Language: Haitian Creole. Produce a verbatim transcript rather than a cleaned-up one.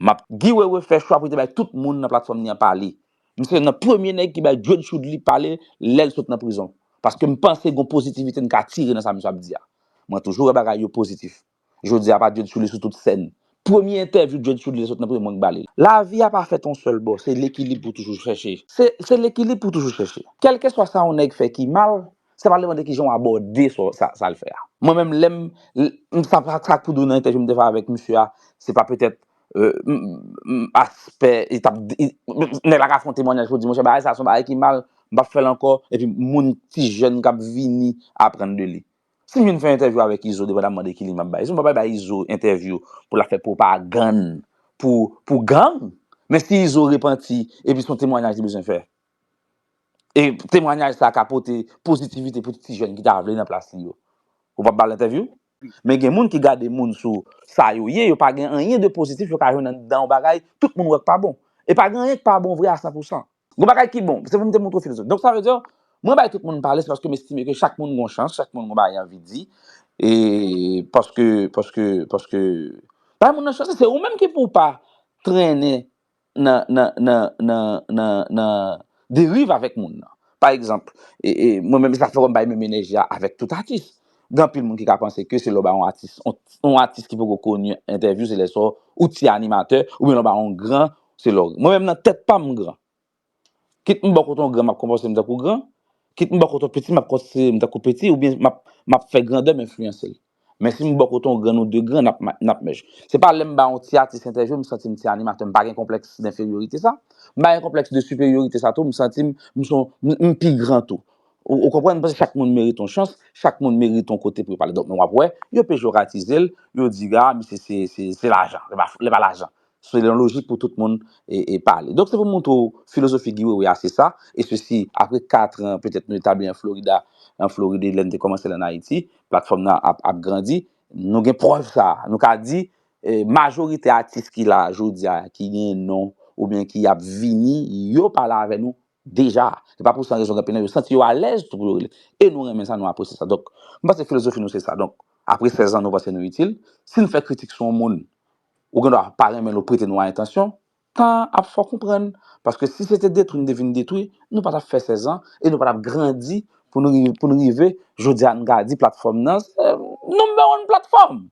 M ap Guy Wewe fè chwa pou te bay tout moun nan platfòm li an pale. Misye nan premye nèg ki bay Djed Choudly pale lè l sot nan prizon. Paske m panse gon pozitivite n ka tire nan sa misye ap di a. Mwen toujou wè bagay yo pozitif. Jodi a pa Djed Choudly sou tout sèn. Premye entèvyou Djed Choudly sot nan prizon mwen k ba li. Lavi a pa fèt yon sèl bò, se lekilib pou toujou chèche. Se se lekilib pou toujou chèche. Kèlkeswa sa yon nèg fè ki mal, se pa depann de kijan w abòde sa sa l fè a. Mwen menm lè m sa sa k pou di w nan entèvyou m te fè avèk misye a, se pa petèt aspè li t ap nèg la ka fè yon temwanyaj pou di monchè bagay sa se yon bagay ki mal, m p ap fè l ankò, epi moun ti jèn k ap vini aprann de li. Si m vin fè entèvyou avèk Izo depandamman de ki liy m ap bay Izo, m pa pral bay Izo entèvyou pou l ap fè pwopagann pou pou gang. Men si Izo repanti epi se yon temwanyaj li bezwen fè, e temwanyaj sa ka pote pozitivite pou ti jèn ki ta vle nan plas li yo, ou p ap ba l entèvyou? Men gen moun ki gade moun sou sa yo ye, yo pa gen anyen de pozitif yo ka jwenn anndan yon bagay tout moun wè k pa bon. E pa gen anyen k pa bon vre a san pou san. Gon bagay ki bon, se pou m te montre w filozofi. Donk sa vle di, mwen bay tout moun pale, se paske m estime ke chak moun gon chans, chak moun gon bagay anvi di. E paske, paske, paske bay moun nan chans, se ou menm ki pou w pa trennen nan nan nan nan nan nan deriv avèk moun nan. Pa egzanp, e, e, mwen menm sa fè m bay menm enèji a avèk tout atis. Gen anpil moun ki ka panse ke se lè w bay yon atis, yon, yon atis ki poko koni entèvyou, se lè sa w ti animatè, oubyen lè w bay yon gran, se lè w. Mwen menm nan tèt pa m gran. Kit m bò kote yon gran, m ap konpòte m tankou gran, kit m bò kote yon piti, m ap konsidere m tankou piti, oubyen m ap, m ap fè grandè m enfliyanse l. Men si m bò kote yon gran nou de gran, n ap, n ap mèch. Se pa lè m ba yon ti atis entèvyou, m santi m ti animatè, m pa gen konplèks denferyorite sa. M pa gen konplèks de siperyorite sa tou, m santi m, m, son, m, m pi gran tou. Ou, ou konprann? Paske chak moun merite yon chans, chak moun merite yon kote pou yo pale. Donk, men w ap wè, yo pejoratize l, yo di, a, misye se, se, se lajan, se pa, se pa lajan. Se yon lojik pou tout moun e, e pale. Donk, se pou montre w filozofi Guy Wewe a, se sa. E sesi, apre kat an, petèt nou etabli an Florida, an Florid, lè n te kòmanse l an Ayiti, platfòm nan ap, ap grandi. Nou gen prèv sa. Nou ka di, e, majorite atis ki la jodi a, ki gen non, oubyen ki ap vini, yo pale avè nou deja. Se pa pou san rezon, gen anpil nan yo santi yo alèz tou pou yo rele. E nou renmen sa, nou apresye sa. Donk, m panse filozofi nou se sa. Donk, apre sèz an, nou panse nou itil. Si n fè kritik sou yon moun, ou gen dwa pa renmen l, ou prete nou a entansyon, tan ap fè w konprann. Paske si se te detwi n te vin detwi, nou pa t ap fè sèz an e nou pa t ap grandi pou nou rive, pou nou rive jodi a n ka di platfòm nan se number one platfòm.